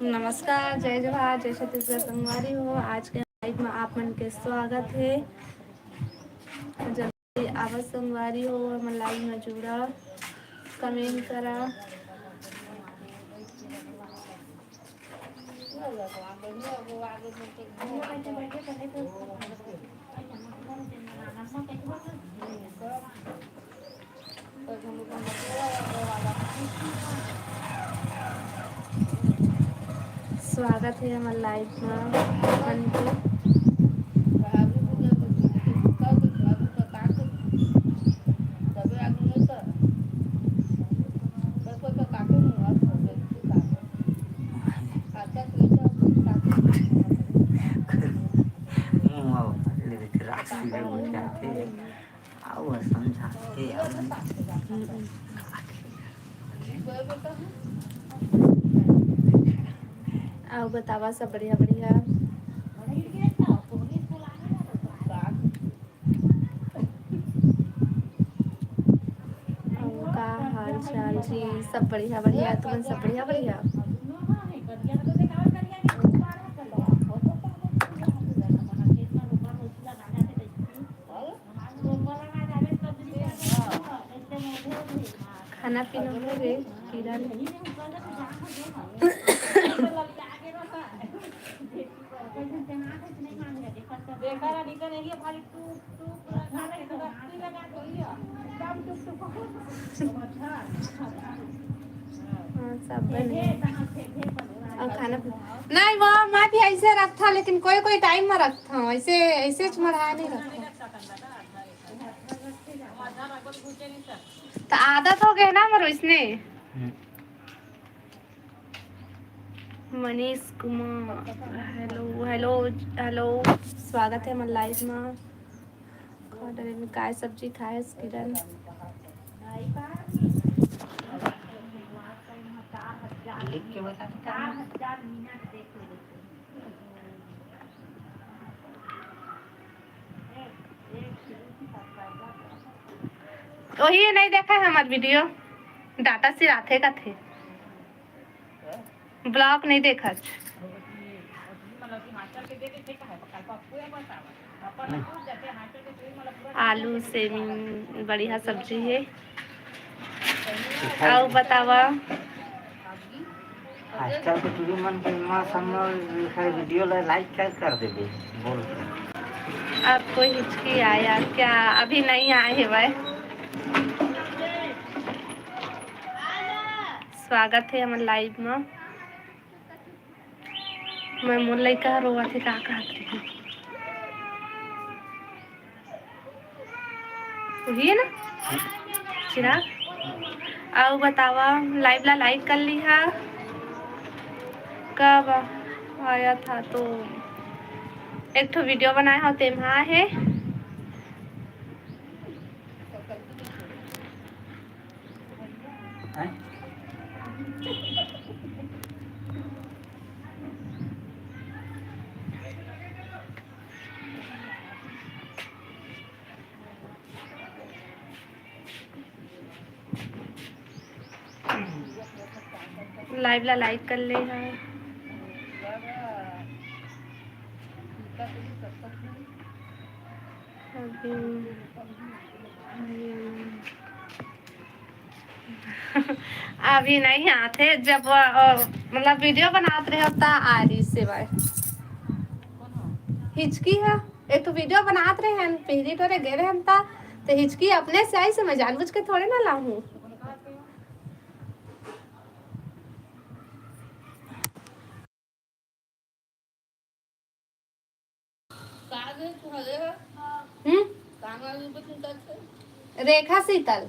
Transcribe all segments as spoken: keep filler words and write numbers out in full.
नमस्कार, जय जोहार, जय छत्तीसगढ़ संगवारी हो। आज के लाइव में आप मन के स्वागत हे। जल्दी आवा संगवारी हो, हमर लाइव में जुड़ा, कमेंट करा। स्वागत हे हमर लाइव में, मन के। मुंह आओ, ले देखे रात सीधे उठ जाते। आओ, समझाते, आओ। आओ, बतावा, सब बढ़िया, बढ़िया। अउ का हाल चाल जी? सब बढ़िया, बढ़िया। तुमन सब बढ़िया, बढ़िया? खाना पीना हो गे, किरण? हाँ, सब बने। अउ खाना पी-, नहीं, वो मैं भी ऐसे रखता, लेकिन कोई कोई टाइम में रखता हूँ, ऐसे, ऐसे मढ़ाया नहीं रखता। तो आदत हो गया ना मोर इसने। हम्म। Manish Kumar, hello, hello, hello, स्वागत हे हमर लाइव में। खाना में काय सब्जी खाए हस, किरण? लिख के बता दे का। वही नहीं देखा है हमार वीडियो, डाटा सिराथे का थे। ब्लॉग नहीं देखत। आलू सेमी बढ़िया सब्जी है। अउ बतावा। आजकल के टूरी मन के माँ सब एकर वीडियो ला लाइक कर, कर देबे बोल के। आपको हिचकी आया क्या? अभी नहीं आए हे भाई। स्वागत है हमर लाइव में। मैं मोर लइका ह रोवत हे, का कहत रही? वही है ना? चिराग? अउ बतावा, लाइव ला लाइक कर लिहा। कब आया था तो एक ठो वीडियो बनाए हो, तेम्हा है। हैं? लाइव ला लाइक कर ले हा। अभी अभी नहीं आते, जब अ, मतलब वीडियो बनात रहे होता आ रही सेवा। हिचकी है, एक तो वीडियो बनात रहे हैं, पहली टोरे गए रहे हम ता, तो हिचकी अपने से आई से मैं जानबूझ के थोड़े ना लाऊं। हम्म? रेखा शीतल।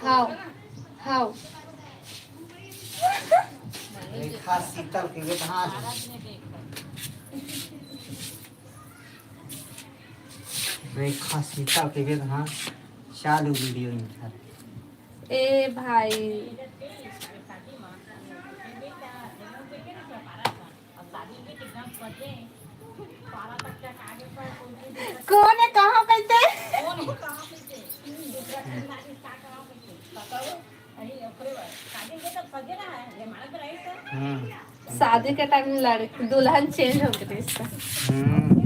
हाँ, हाँ। रेखा शीतल के बेटा, हाँ। रेखा शीतल के बेटा, हाँ। चालू वीडियो इनकर। ए भाई। कौन है, कहाँ पे थे? कौन है, कहाँ पे थे? हम्म। शादी के टाइम लड़की दुल्हन चेंज हो गई इसका। हम्म।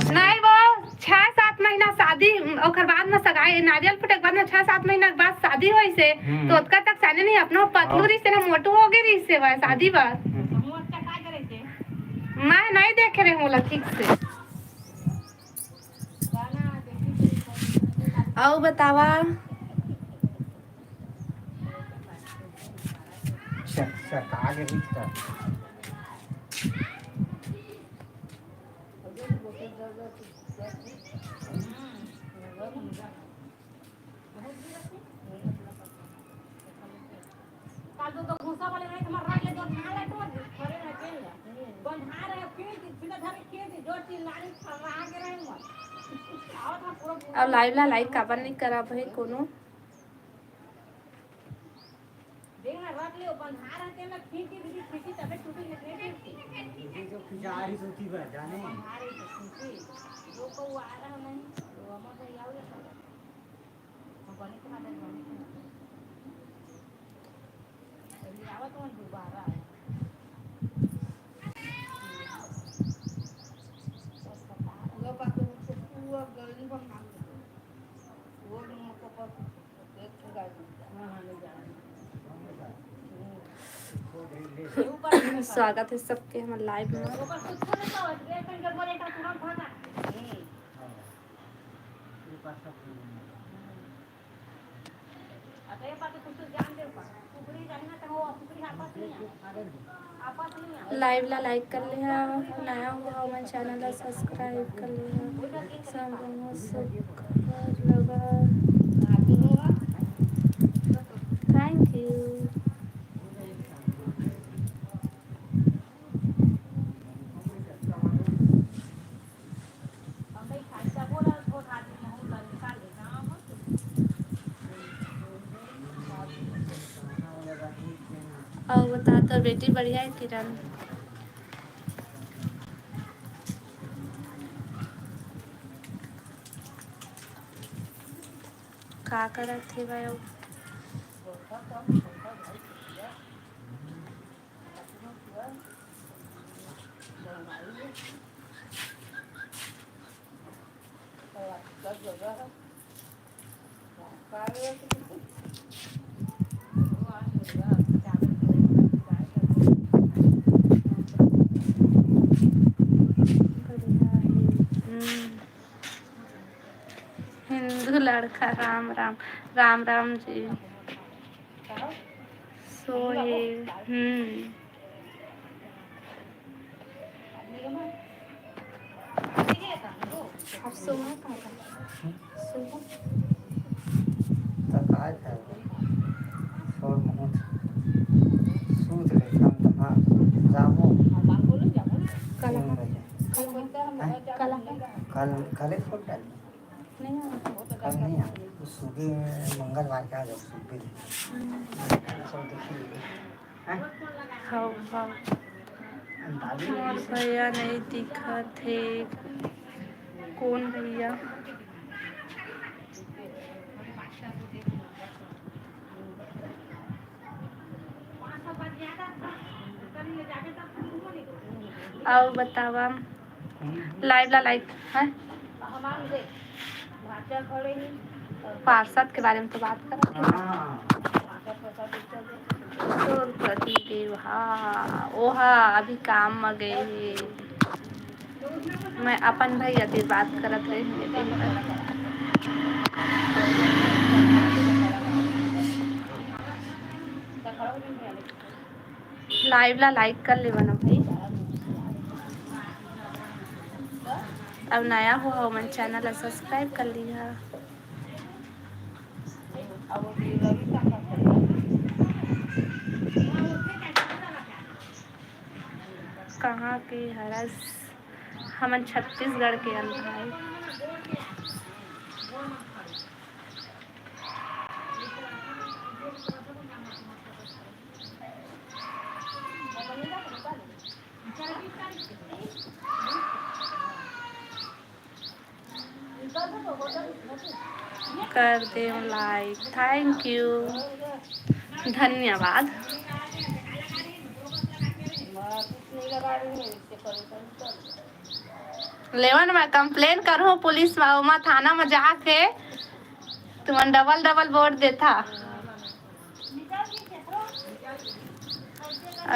नहीं, वो छह सात महीना शादी, ओकर बाद में सगाई, नारियल फूटे के बाद में छह सात महीना के बाद शादी होइस हे, हम्म। तो ओतका तक साने नहीं अपनो पतलू हाँ। रहिस हे ना, मोटू हो गए रहिस हे वह शादी बर। हम्म। मैं नहीं देखे रहे मोला ठीक से। अउ बतावा। चल, चल, आगे भी चल। काल तो, तो भूसा वाले नहीं, तुम्हारा रात ले दो, नहा ले तो, घरे में अकेले। बंधा रहे, फिर, फिर धर के, जो चिल्लानी, फर्रा के रहे मत। आओ, तो पूरा, पूरा अब लाइव ला लाइक काबर नहीं करा भाई कोनो? देख ना, रख ले, बंधा रहे, तेल खींची, दीदी, खींची, तबे टूटी, नहीं टूटी। ये जो खिंचा रही सूती पर, जाने। बंधा रहे तो खींची। जो को आ रहा नहीं, वो हम तो याद रखा। स्वागत है सबके हमर लाइव में। लाइव ला लाइक कर लेहा, नया हुआ हमर चैनल ला सब्सक्राइब कर लेहा। सब रंगो सुख लगा। Thank you. अउ बता, तोर बेटी बढ़िया है किरण? का करत हे भाई? बढ़िया हे। हम्म। हिंदू लड़का, राम राम, राम राम जी। सोए, हम्म। अब सोना कहाँ का? सोना। त काय करबो? सोर मुहूर्त सूत ले, हम त हाँ, जाबो। कल तीन बजे। कल, हैं? कल। कल, कल ही फोन डाली। नहीं आ रहा। कल नहीं आ, तो सुबह मंगलवार के आ जाओ, सुबह। हम्म। सब देखिए। हैं? हाँ, हाँ। दादी मोर भैया नहीं दिखत हे। कौन भैया? अउ बतावा, लाइव ला लाइक है। पार्षद के बारे में तो बात करत हे। तोर पति देव, हाँ, ओहा अभी काम म गए हे। मैं अपन भैया के बात करत रहे हूँ। लाइव ला लाइक कर लेवा ना भाई, अउ नया हो हमन चैनल ला सब्सक्राइब कर लिहा। कहाँ के हरस? हमन छत्तीसगढ़ के अंदर आए। कर देव लाइक, थैंक यू। धन्यवाद। लेवन मैं complain करहूँ पुलिस मा, ओमा थाना मा जाके तुमन double double वोट देथा।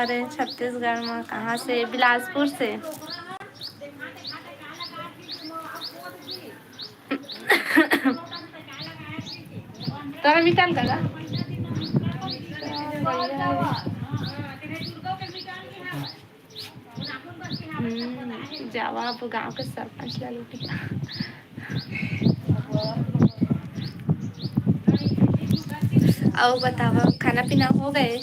अरे छत्तीसगढ़ मा कहाँ से? बिलासपुर से। तोरा निकल गया। हम्म, जावा अब गांव के सरपंच ला लूटी। अउ बतावा, खाना पीना हो गए?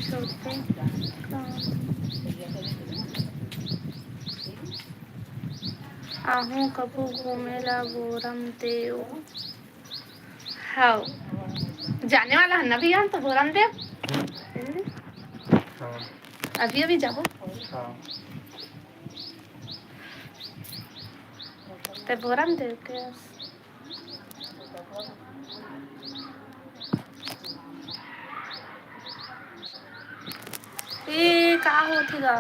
छोटे काम। आहूँ कभू घूमे ला बोरम देव। हव। जाने वाला है ना भैया, हम तो बोरम देव। हाँ। अभी अभी जाबो। हाँ। ते बोरम देव के। ए, का होथे गा?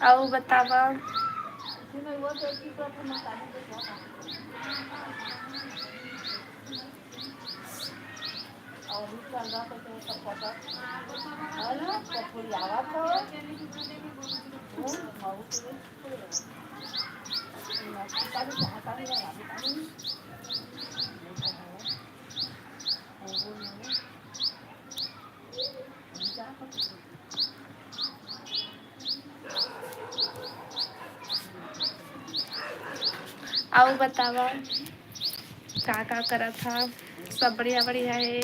अउ बतावा। अउ बतावा, का का करत हा? सब बढ़िया बढ़िया हे।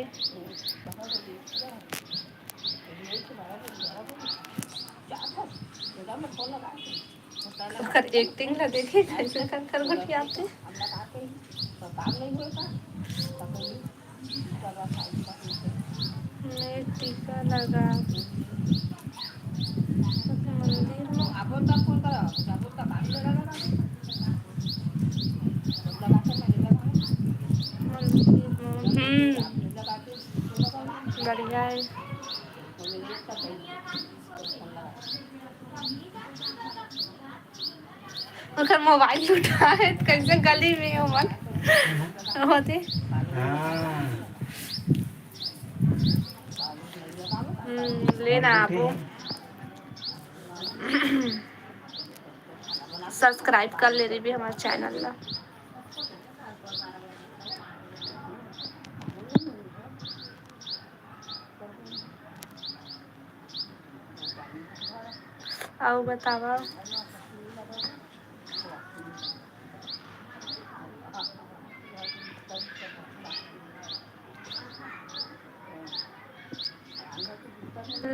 ओकर acting ला देखे, कैसे कर कर गोठियाथे। मैं टीका लगा मंदिर में। मंदिर में, हम्म, बढ़िया है। ओकर मोबाइल उठाए त कइसे गली में ओमन होथे। हाँ। हम्म, लेना आपो। Subscribe कर ले रही भी हमारे channel ला। अउ बतावा।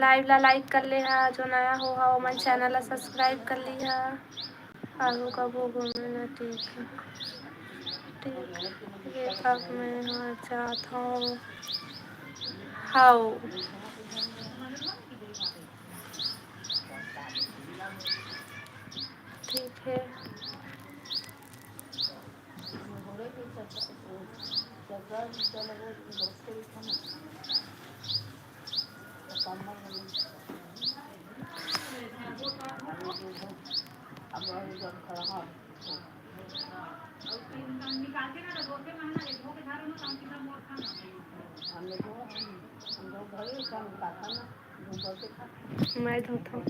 Live ला like कर ले हा, जो नया हो हा ओमन channel ला subscribe कर ली हा। आलू कभू घूमे ना, ठीक है, ठीक है, अब मैं हा जात हूँ। हाउ। ठीक है। मैं धोता हूँ।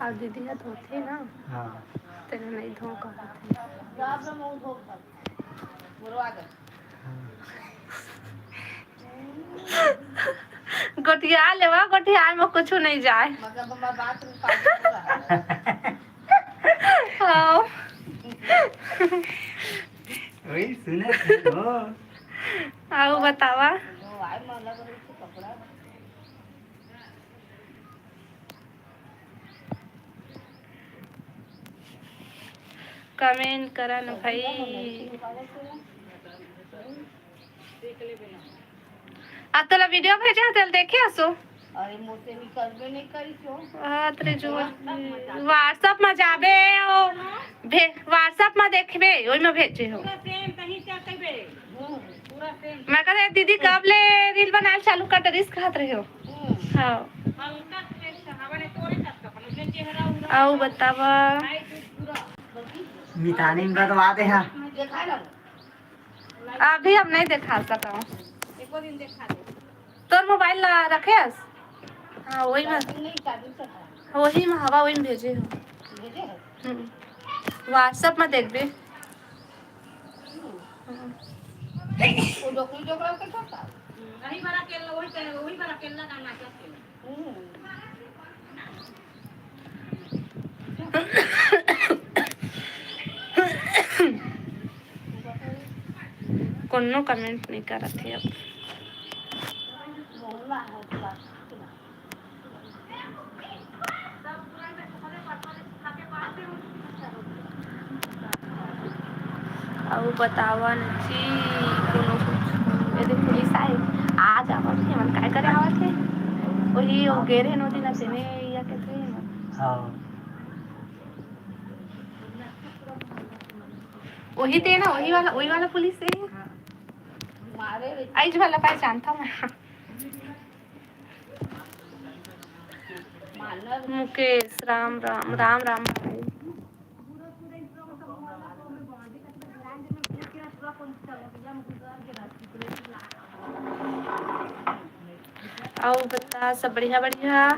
अब दीदी हा धोथे ना, हाँ। तेला नहीं धो कहत हे। गोठिया लेवा, गोठियाए में कुछ नहीं जाए। मतलब हमार बात में पानी पूरा। हाँ। वही सुना हो। अउ बतावा। कमेंट करा न भाई। आ तोला वीडियो भेजे हंव, तेला देखे हस? अरे, मोर से निकलबे नहीं करिस हो। बात रे जुआ। WhatsApp में जाबे ओ, भे-, WhatsApp में देखबे, ओई में भेजे हंव। पूरा same कहीं से कहिबे। हम्म। मैं कहते, "दीदी, कब ले रील बनाए चालू कर रिस?" कहत रहे हो। हम्म। हाँ। अउ बतावा। मितानी इनका तो आते हैं। अभी हम नहीं दिखा सकता हूँ। तोर मोबाइल ला रखे हस? हाँ, वही में। वही में हवा, वही में भेजे हो। हम्म। WhatsApp में देखबे। हम्म। हम्म। वही बार अकेला, वही, वही बार अकेला गाना क्या खेला? हम्म। कोनो कमेंट नहीं करत हे अब। अउ बतावा न जी, कोनो कुछ। ये देख, पुलिस आए, आ जावत हे, मन काय करे आवत हे? वही, वो गेर हे नदी ना, तेने या के थे ना। हाँ। वही ते ना, वही वाला, वही वाला पुलिस हे। आइज वाला पहचानता मैं। मुकेश, राम राम, राम राम भाई। अउ बता, सब बढ़िया, बढ़िया?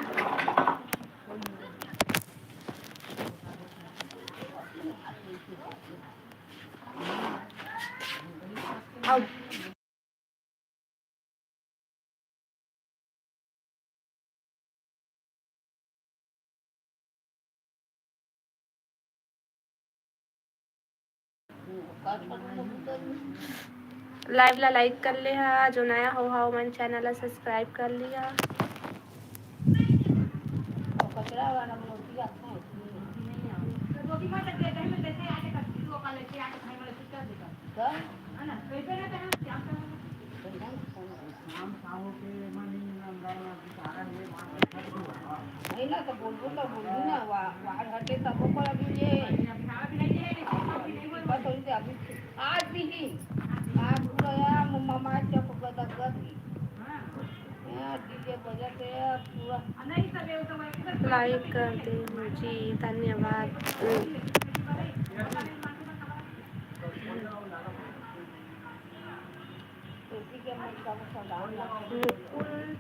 अउ live ला like कर ले हा, जो नया हो हा, ओमन channel ला subscribe कर लिया। नहीं ना, तो बोलबो तो बोलबो ना, वा-, वार हटे तब ओकर अभी ये। बस वही से अभी आज भी ही, आज पूरा यार मम्मा मार चौक गदगद ही। यार डीजे बजत है पूरा। Like कर दे जी, धन्यवाद। मुकुल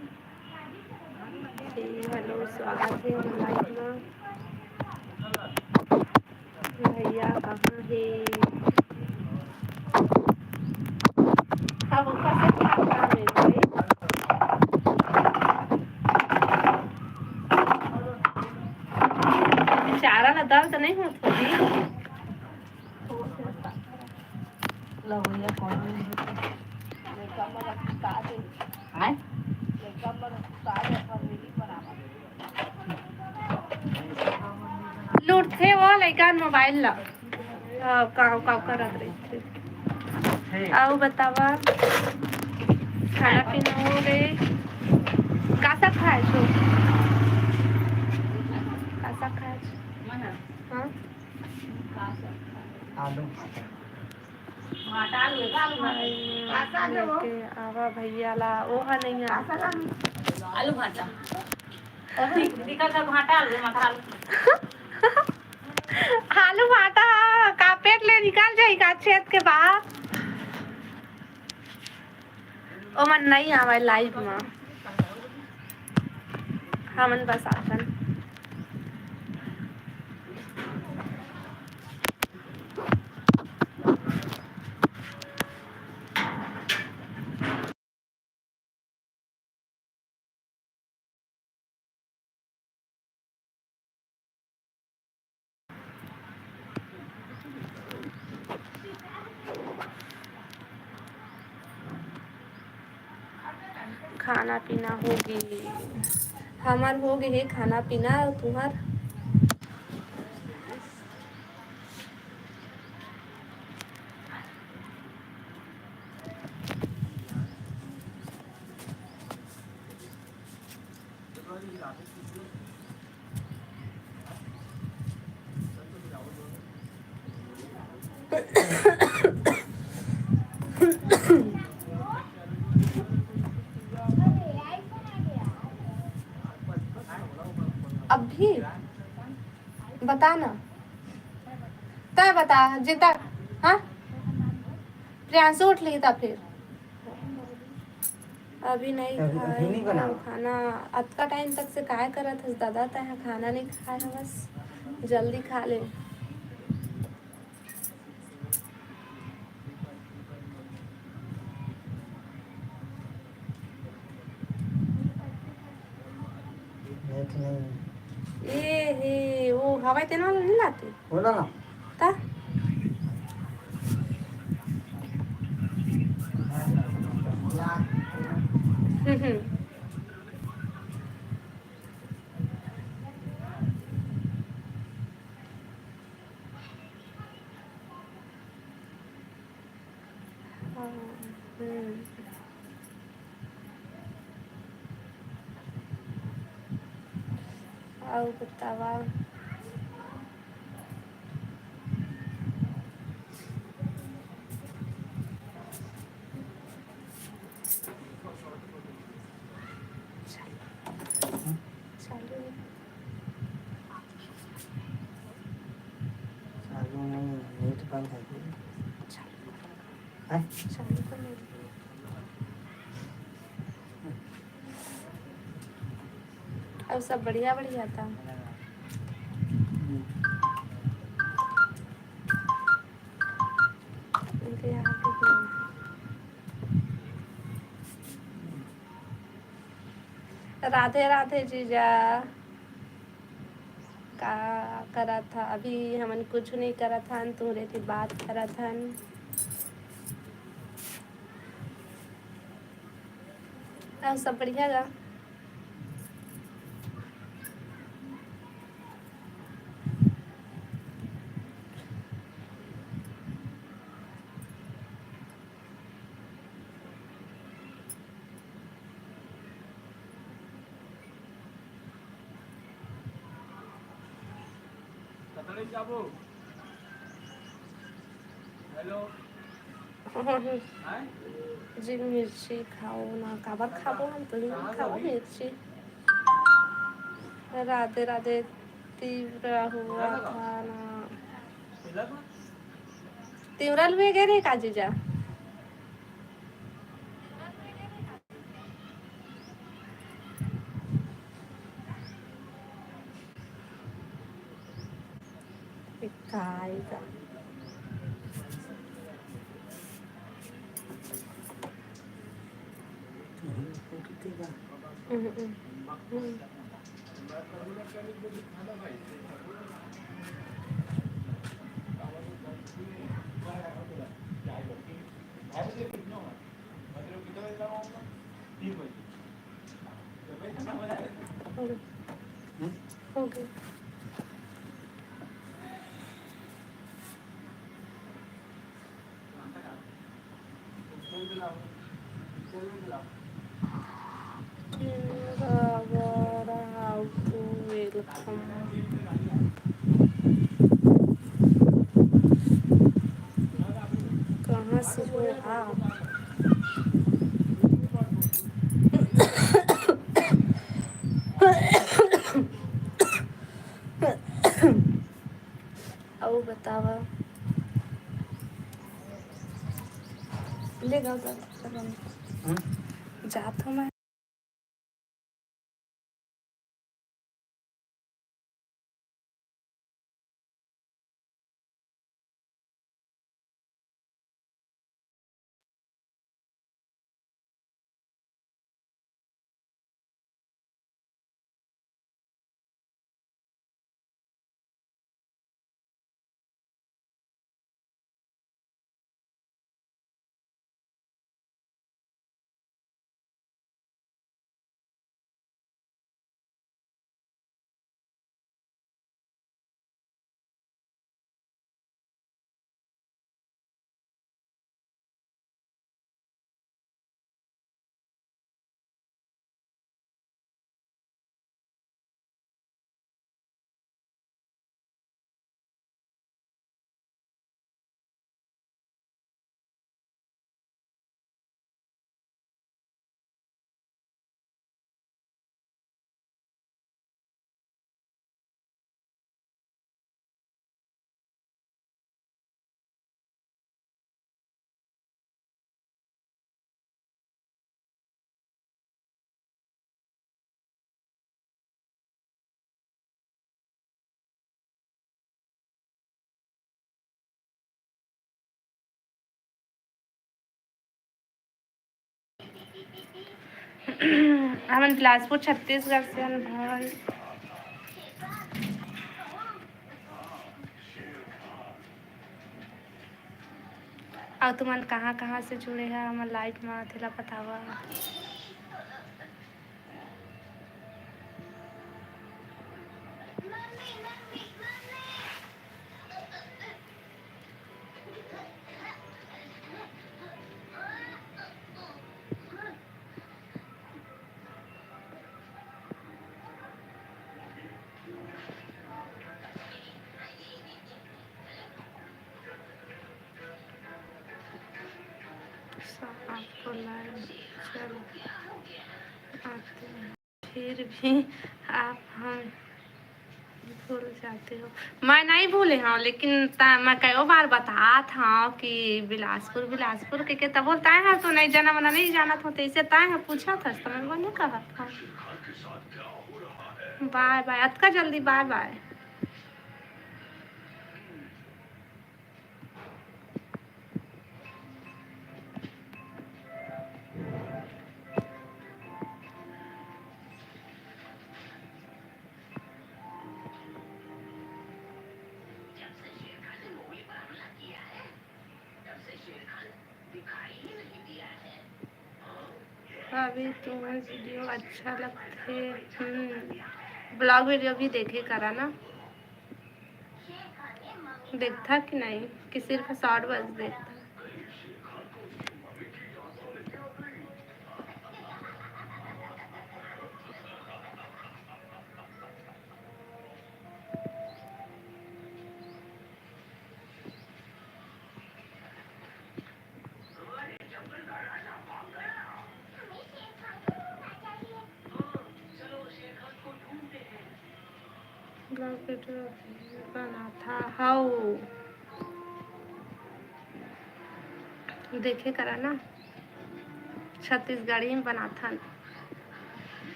जी, hello, स्वागत हे live में। भैया कहाँ हे? अब ऊपर से क्या काम हे भाई? बेचारा ला दर्द नहीं होत होही? आय? लूटथे वो लइका मोबाइल ला। हाँ, काव, काव करत रहिथे। अउ बतावा, खाना पीना हो गे? का साग खाए छो? का साग खाए छो? हाँ? आलू भाटा। भाटा आलू है, आलू भाटा। भाई, मिलके आवा भैया ला, ओ हा नहीं आ। आलू भाटा। दिखा था भाटा आलू, मटर आलू। आलू भाटा का पेट ले निकल जाई का छेद के बाहर? ओमन नहीं आवे live में, हमन बस आथन। खाना पीना हो गे, हमर हो गे हे खाना पीना, अउ तुंहर? अभी बता ना, तय बता, जितना, हाँ, प्रियांशु उठ ली था फिर। अभी नहीं अभी, अभी खाए नहीं बनाओ। खाना। अतका टाइम तक से काय करत हस दादा, तय खाना नहीं खाए हवस, जल्दी खा ले। नेट नहीं। ए हे, वो हवाई तेल वाला नहीं लाते? बोला ना। ता? हम्म, हम्म। हम्म। अउ बतावा। चालू। चालू नहीं, नेट बंद है। चालू। हैं? चालू कर ले। अब सब बढ़िया, बढ़िया था। हम्म। इनके यहाँ पे भी। राधे राधे जीजा। का करत ह? अभी हमन कुछ नहीं करत हन, तुहरे से बात करत हन। अउ सब बढ़िया गा? हेलो। जी, मिर्ची खाओ ना, काबर खाबो हम तो नहीं खाबो मिर्ची। राधे राधे। तीव्रा हुआ था ना। तीव्रा लुए गए रहे का जीजा? काय का? हम्म, हम्म, हम्म। हो गया। Welcome। कहाँ से हो आप? अउ बतावा। ले जाओ, जाओ, जाओ। हम्म? जात हूँ मैं। हमन बिलासपुर, छत्तीसगढ़ से हन भाई। अउ तुमन कहाँ कहाँ से जुड़े हा हमर live मा, तेला बतावा। आपको live चल आते हैं, फिर भी आप हम भूल जाते हो। मैं नहीं भूले हूँ, लेकिन ता-, मैं कई बार बतात हूँ कि बिलासपुर, बिलासपुर के, के तब बोलता है, तो नहीं जाना मना नहीं जाना था, तो इसे ताए है पूछा था, तो मैं वो नहीं कहा था। बाय बाय, अतका जल्दी बाय बाय। अभी तुम्हार video अच्छा लगथे। हम्म, vlog video भी देखे करा ना। देखता कि नहीं, कि सिर्फ short बस देखता। Vlog video बनाथा हव। देखे करा ना, छत्तीसगढ़ी में बनाथन।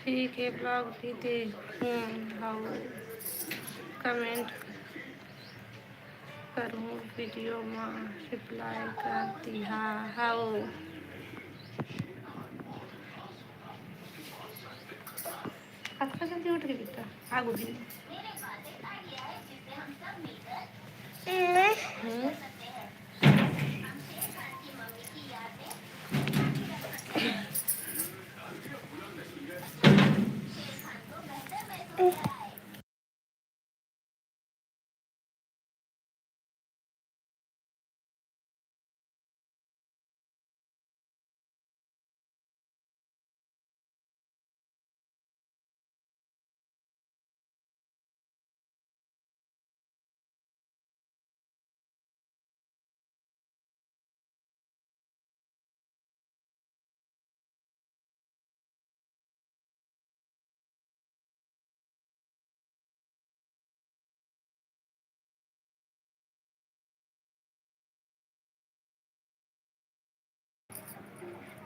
ठीक है, vlog भी देखूँ हव, comment करूँ, video मा reply कर दिहा हव। कतका जल्दी उठ गई बेटा, आगू भी। हम्म।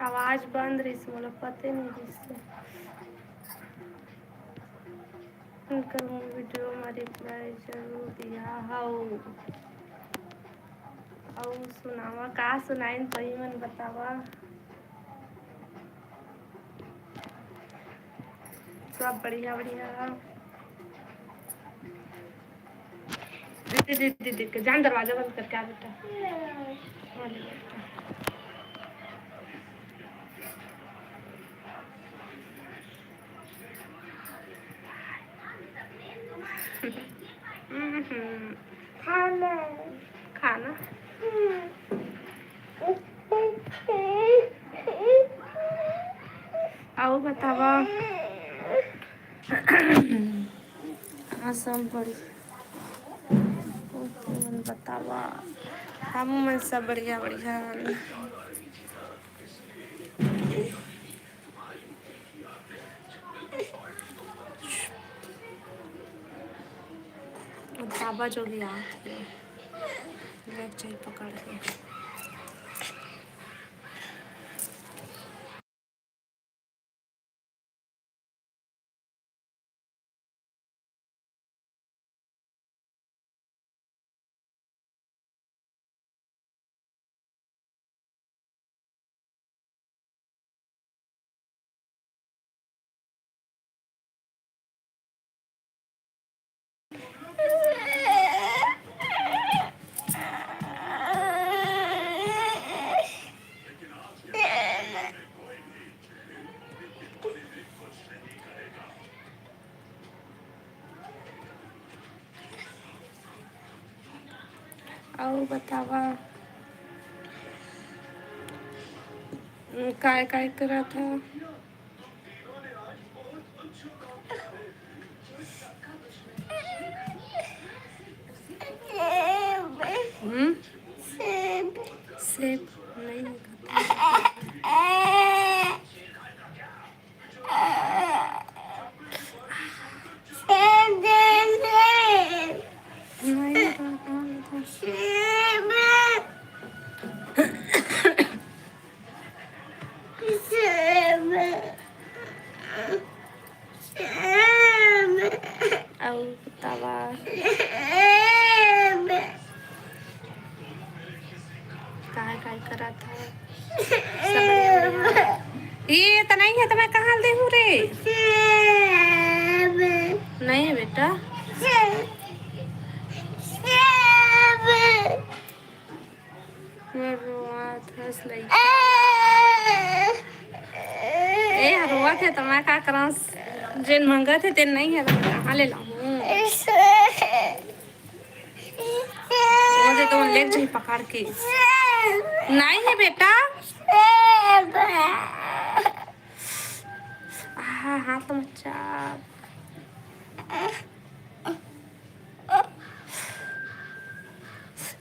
आवाज बंद रहिस, मोला पते नइ रहिस। उनकर video म reply जरूर दिया हव। अउ सुनावा, का सुनाइन, तही मन बतावा। सब बढ़िया, बढ़िया। दे, दे, दे, दे, दे, जान दरवाजा बंद करके आ बेटा। हाँ, ले बेटा। हम्म, हम्म। खाना। खाना। हम्म। अउ बतावा। हाँ, सब बढ़िया। बतावा, हमू मन सब बढ़िया बढ़िया हन। अब बाबा जो भी आत हे, लेग जाई पकड़ के। अउ बतावा, काय काय करत हव? हम्म? सेब। सेब नहीं है। अउ तवा काय काय करत हे? सब बढ़िया, बढ़िया। ये तो नहीं है, तो मैं कहाँ देहूँ रे? नहीं है बेटा। मैं रोआत हस लइका। ए, रोवत हे त मैं का करंव? जेन मंगत हे तेन नइ हे, त मैं कहाँ ले लाहूँ? वो दे तो लेग जाही पकड़ के। नहीं है बेटा। आ, हाथ तो मत चाप।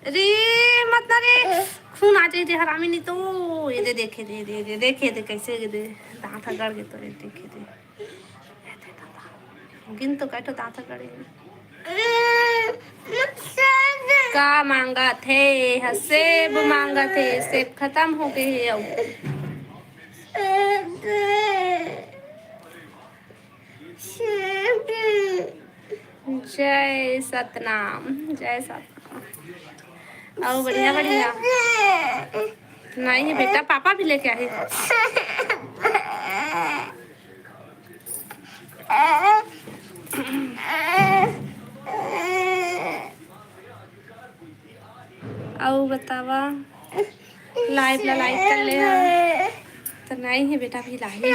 रे, मत ना रे, खून आ जाए रे हरामी, नहीं तो ये दे, देखे दे, दे, दे, देखे दे, कैसे दे, दांत ह गड़ गे तो, ये देखे दे। गिन तो, कई ठो दांत ह गड़े हे। का मांगत हे? ह, सेब मांगत हे, सेब खतम हो गे हे अउ। जय सतनाम, जय सतनाम। अउ बढ़िया, बढ़िया। नहीं बेटा, पापा भी लेके आही। अउ बतावा, live ला like कर ले हा। तो नहीं है बेटा, भी लाही।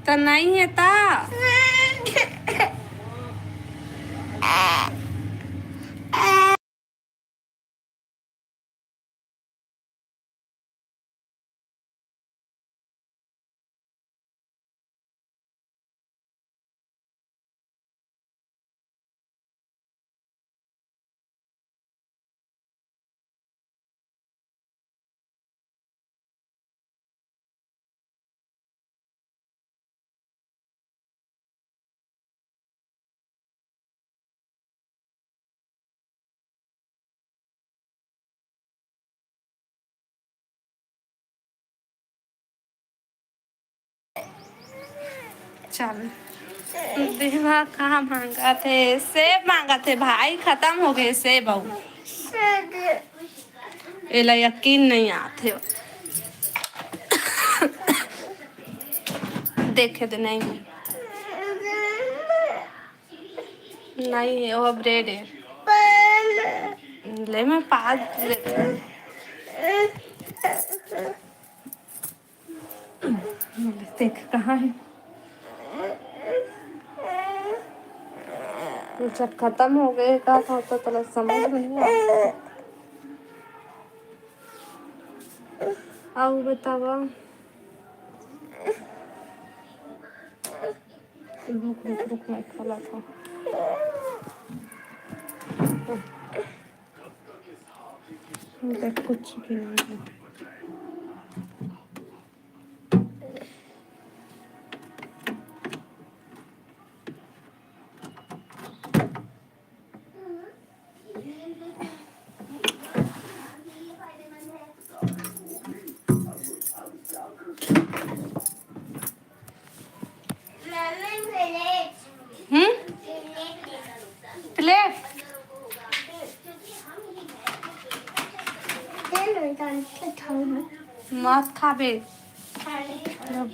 तो नहीं है ता। चल, देवा का मांगत हे? सेब मांगत हे भाई, खतम हो गे सेब अउ। एला यकीन नहीं आथे। देखे दे, नहीं है। नहीं है, वो ब्रेड है। ले, मैं पास लेती हूँ। देख, कहाँ है? जब खतम हो गए का था, तो तोला समझ नहीं आया। अउ बतावा। रुक, रुक, रुक, मैं खोलत हँव। देख, कुछ भी नहीं है। हम्म? प्लेट? मत खाबे,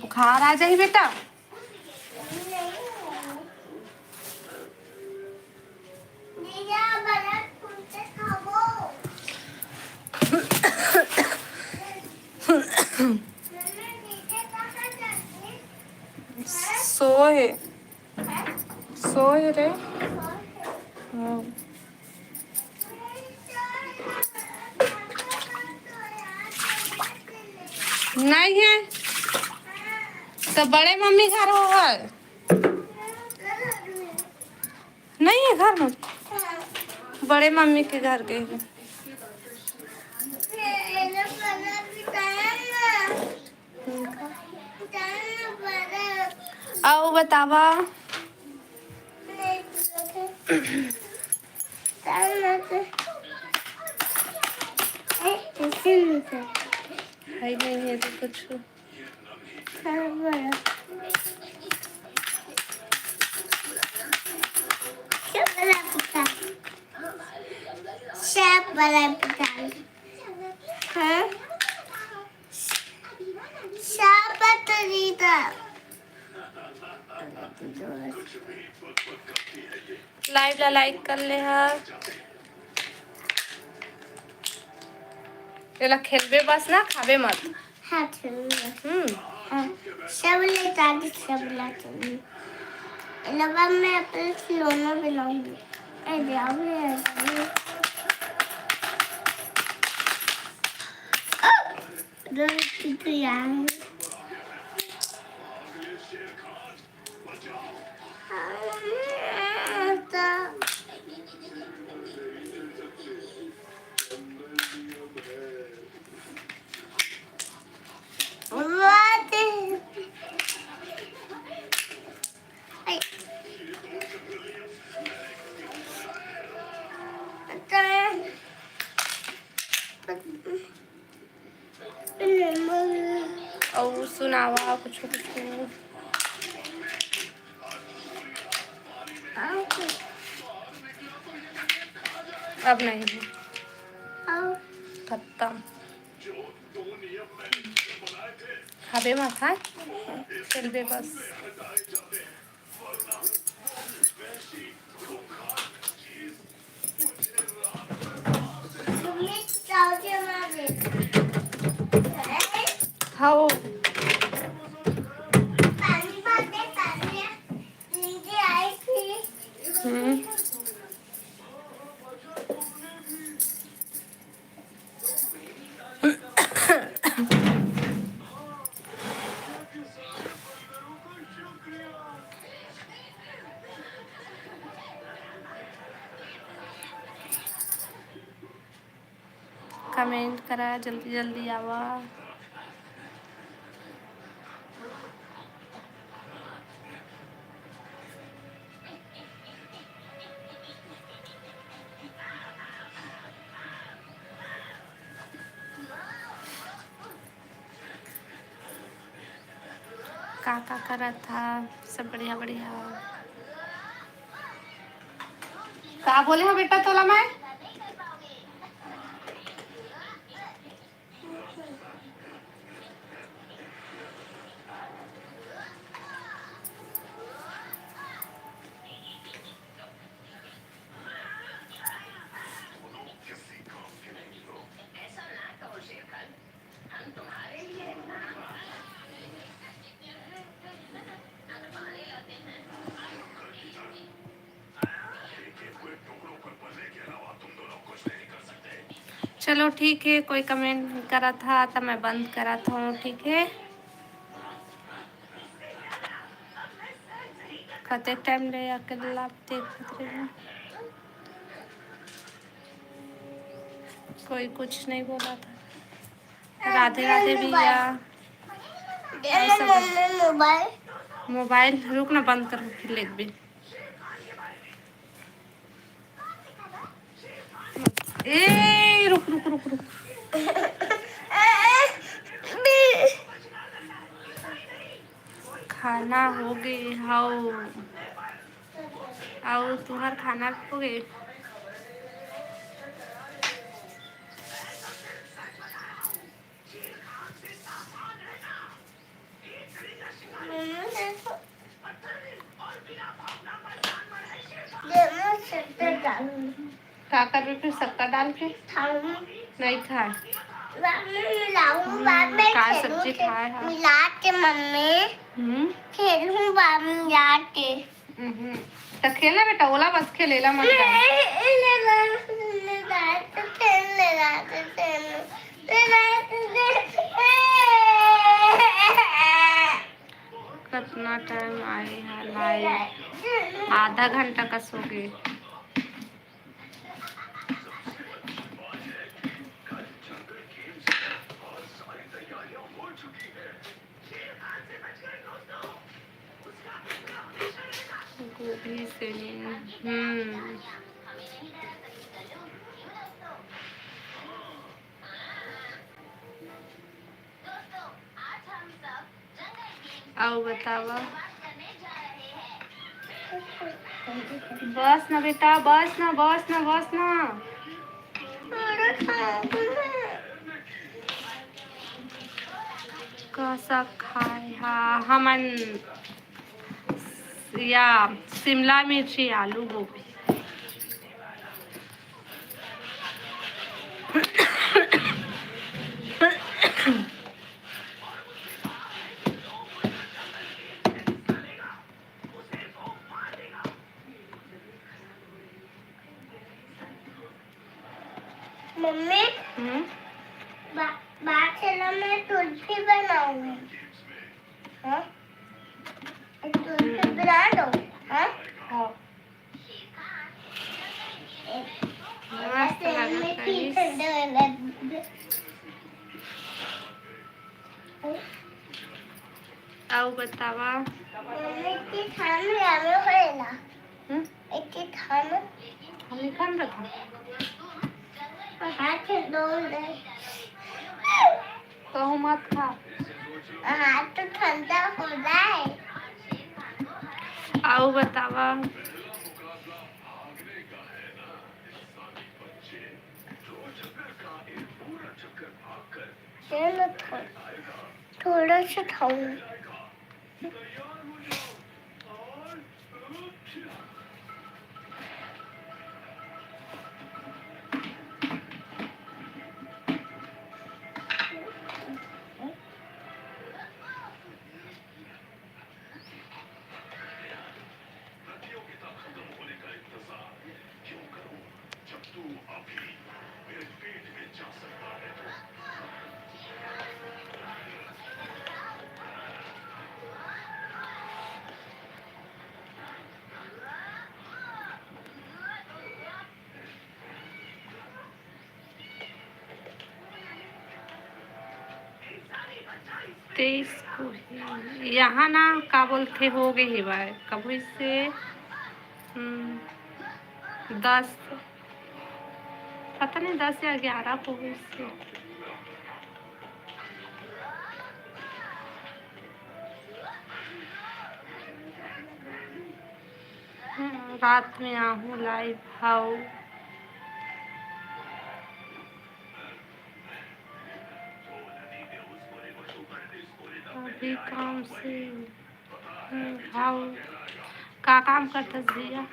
बुखार आ जाही बेटा। सोए, सोए रे। हाँ। नहीं है तो बड़े मम्मी घर हो है। नहीं है घर में, बड़े मम्मी के घर गए हैं। अउ बतावा। है नहीं है तो कुछ। हाँ? Live ला like कर ले हा। एला खेलबे बस ना, खाबे मत। हाँ, खेलूंगा। हम्म। हाँ, सब ले दादी, सब ला खेलूंगा। एला बाद में अपने खिलौना बनाऊंगी। ए, जाओ, ए, जाओ। दो, तीन, तो यार। अउ सुनावा कुछु कुछु। अब नहीं है। खत्म। खाबे मत, हाँ? खेलबे बस। हव। हम्म। Comment करा, जल्दी जल्दी आवा। का का करत हा? सब बढ़िया बढ़िया। का बोले हो बेटा तोला मैं? चलो ठीक है, कोई comment नहीं करत हा त मैं बंद करत हूँ, ठीक है। कते टाइम ले अकेला देखत रहे। कोई कुछ नहीं बोला था। राधे राधे भैया। मोबाइल, मोबाइल रुक ना, बंद कर, फिर लेबे। ए, रुक, रुक, रुक, रुक। खाना हो गे हौ। अउ तुहर खाना हो गे? मम्मी, देखो। ये मैं शक्कर डालूंगी। का करबे फिर शक्कर डाल के? खाऊंगी। नहीं खाए। बाद में मिलाऊं, हम्म, बाद में का खेलूं, सब्जी खेल-, खाए हा? मिला के मम्मी। हम्म। खेलूं बाद में जाके। हम्म। त खेल ना बेटा, ओला बस खेल, एला मत डाल। नहीं, नहीं, नहीं, नहीं, नहीं, तो खेल ले रहा था, खेल ले। कतना टाइम आए हा लाइव? आधा घंटा कस हो गे। गोभी से, हम्म। अउ बतावा। बस ना बेटा, बस ना, बस ना, बस ना। का साग खाए हा हमन? या शिमला मिर्ची, आलू, गोभी। मम्मी, हम्म? बा-, बात है ना, मैं तुलसी बनाऊंगी। हाँ? तुलसी बना दो, हाँ? हाँ। मस्त लगत रहिस। अउ बतावा। मम्मी, इतनी ठंड में आलू होएला। हम्म? इतनी ठंड। हम नहीं खान रखा। हाथ से धो ले। कहूँ मत खा। हाथ तो ठंडा हो जाए। अउ बतावा। चलो थोड़ा, थोड़ा सा खाऊं। तेईस को ही यहाँ ना का बोलथे, हो गए हे भाई, कब होइस से, हम्म, दस, पता नहीं, दस या ग्यारह को होइस से। हम्म, रात में आहूँ लाइव हाउ। अभी काम से, हम्म, हाउ। का काम करथस भैया?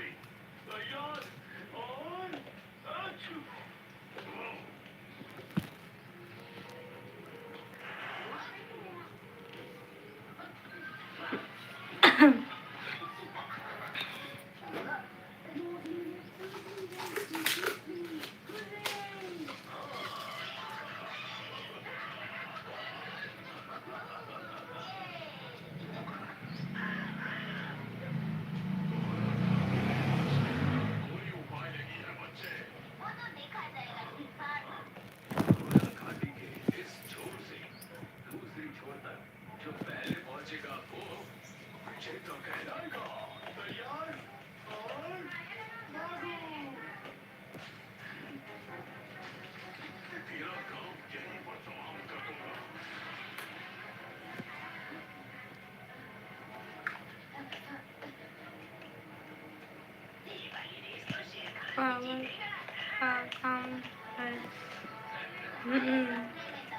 हम्म,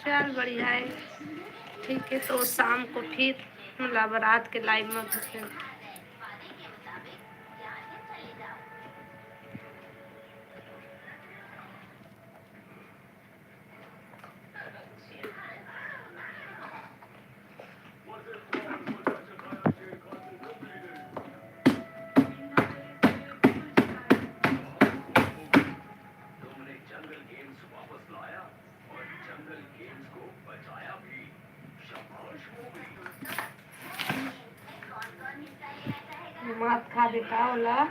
चल बढ़िया है। ठीक है, तो शाम को फिर मतलब रात के लाइव में घुसे। मात खा देता ओला।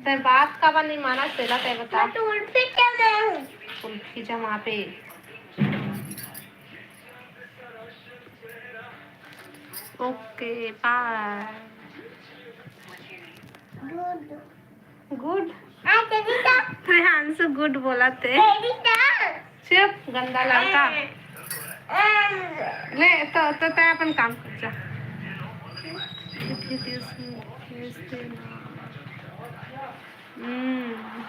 तै बात काबर नहीं माना, तेला तै बता। कुल्फी जमा पे। ओके, बाय। गुड। प्रियांशु गुड बोला थे। चुप, गंदा लड़का। ले, तो, तो तै अपन काम कर जा। हम्म।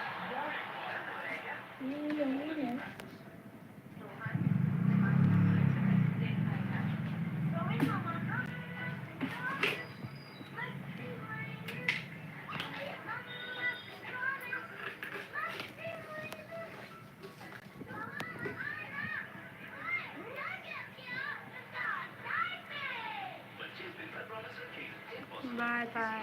बाय बाय।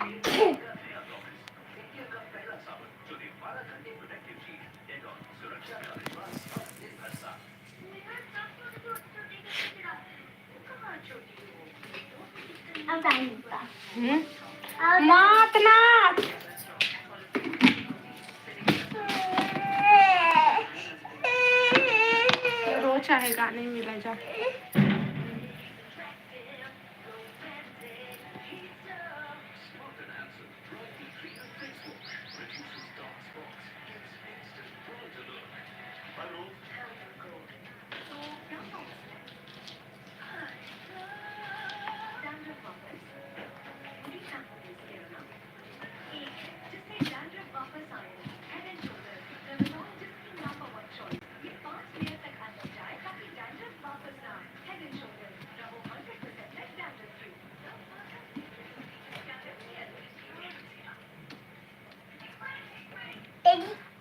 हम्म? मात नाच। रो चाहे गाने मिला जा।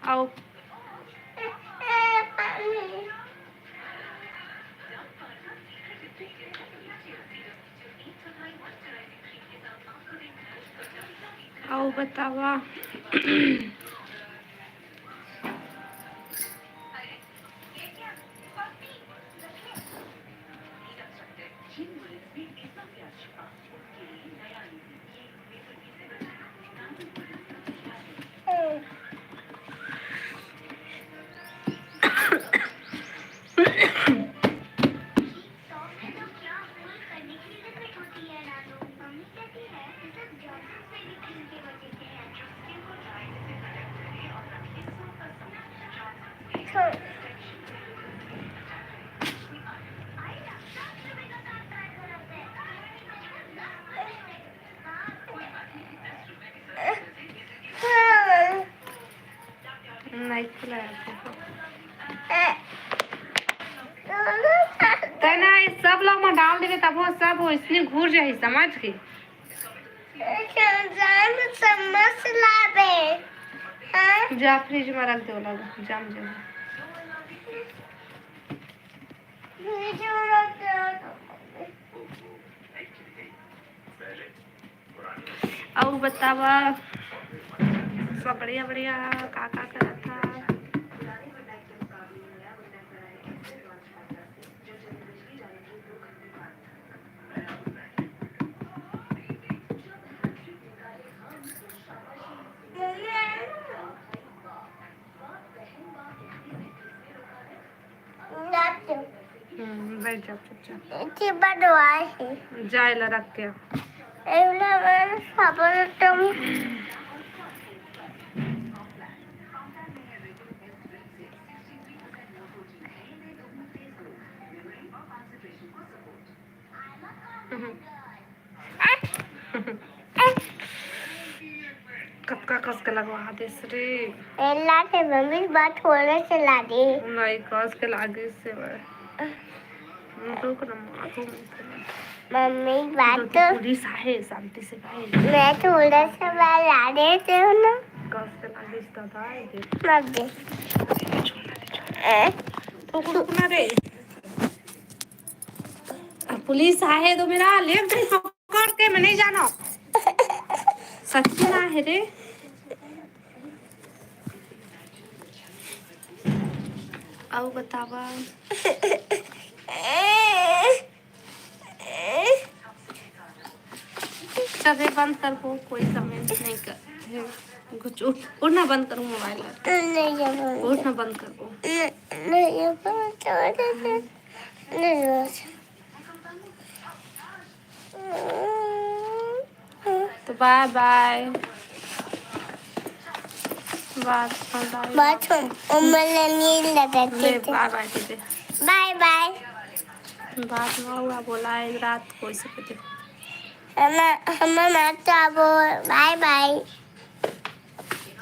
आओ। आओ बतावा। नहीं खुला है। तै ना, ये सब लोग में डाल देबे, तब वो सब वो इसने घूर जाही, समझ के। समझ लाबे। हाँ? जा फ्रिज में रख दे, ओला जम जाही। फ्रिज में रख दे। अउ बतावा, सब बढ़िया बढ़िया, का का करत हा? हम्म, बैठ जा चुपचाप। एती बनवाए हे। जा एला रख के आ। एला मैं साबुन तुम हम्म। कतका कस के लगवा देस रे। एला के मम्मी बात थोड़े से लागे। नहीं, कस के लागे से भाई। रुक ना, माखो में से। मम्मी बात तो पुलिस आहे, शांति से भाई। मैं थोड़ा सा बार लागे से हूँ ना। कस के लागे से दादा, ये देख। मम्मी। तो रुक ना रे। पुलिस आहे तो मेरा लेफ्ट पकड़ के मैं नहीं जाना। सच्ची ना है रे। अउ बतावा। चल रे, बंद कर वो, कोई कमेंट नहीं कर। कुछ उठ, उठना बंद करो मोबाइल। नहीं जब उठना बंद कर वो। नहीं जब नहीं तो बाय बाय। बात बाय। बात हम उम्र नहीं लगाते ले थे। बाय बाय दे दे। बाय बाय। बात ना हुआ बोला है रात को इसे कहते। हम हम माता बोल बाय बाय।